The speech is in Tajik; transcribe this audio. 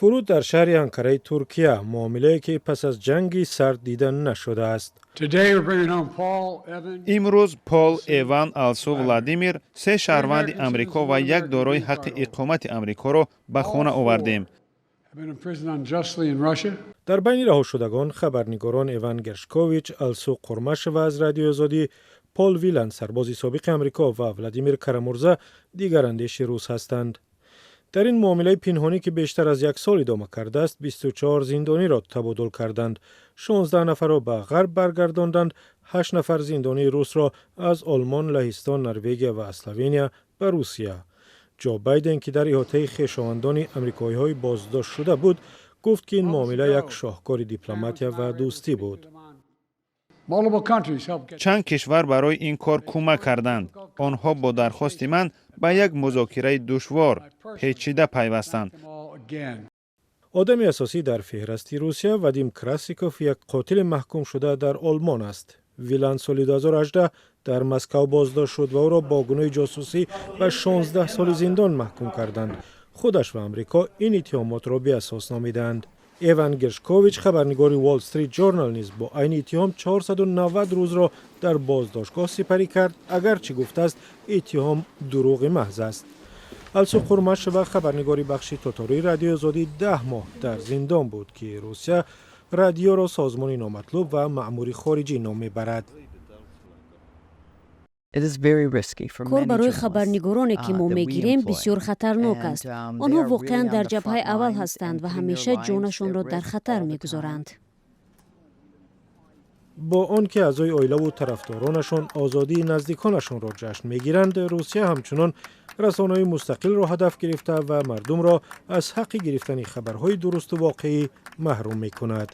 Фуруд дар шаҳри Анкараи Туркия, муомилае ки пас аз Ҷанги Сард дида нашудааст. Имрӯз Пол, Эван, Алсу, Владимир, се шаҳрванди Амрико ва як дорои ҳаққи иқомати Амрикоро ба хона овардем. Дар байни раҳошудагон хабарнигорон Эван Гершкович, Алсу Қурмашева аз Радиои Озодӣ, Пол Вилан, сарбози собиқи Амрико, ва Владимир Карамурза, дигарандеши рус ҳастанд. Дар ин муомилаи пинҳонӣ, ки бештар аз як сол идома кардааст, 24 зиндониро табодул карданд: 16 нафарро ба Ғарб баргардонданд, ҳашт нафар зиндонии русро аз Олмон, Лаҳистон, Норвегия ва Словения ба Русия. Ҷо Байден, ки дар иҳотаи хешовандони амрикоиҳои боздоштшуда буд, гуфт, ки ин муомила як шоҳкори дипломатия ва дӯстӣ буд. Чанд кишвар барои ин кор кӯмак карданд. Онҳо бо дархости ман ба як музокираи душвор, печида пайвастанд. Одами асосӣ дар феҳрасти Русия Вадим Красиков, як қотили маҳкумшуда дар Олмон аст. Вилан соли 2018 дар Москав боздошт шуд ва ӯро бо гуноҳи ҷосусӣ ба 16 соли зиндон маҳкум карданд. Худаш ва Амрико ин иттиҳомотро беасос номиданд. Эван Гершкович, хабарнигори Wall Street Journal, низ бо айни иттиҳом 490 рӯзро дар боздоштгоҳ сипарӣ кард, агарчи гуфтааст, иттиҳом дурӯғи маҳз аст. Алсу Қурмашева, хабарнигори бахши тотории Радиои Озодӣ, 10 моҳ дар зиндон буд, ки Русия радиоро созмони номатлуб ва маъмури хориҷӣ ном мебарад. Кор барои хабарнигороне, ки мо мегирем, бисёр хатарнок аст. Онҳо воқеан дар ҷабҳаи аввал ҳастанд ва ҳамеша ҷонашонро дар хатар мегузоранд. Бо он ки аъзои оилаву тарафдоронашон озодии наздиконашонро ҷашн мегиранд, Русия ҳамчунон расонаҳои мустақилро ҳадаф гирифта ва мардумро аз ҳаққи гирифтани хабарҳои дурусту воқеӣ маҳрум мекунад.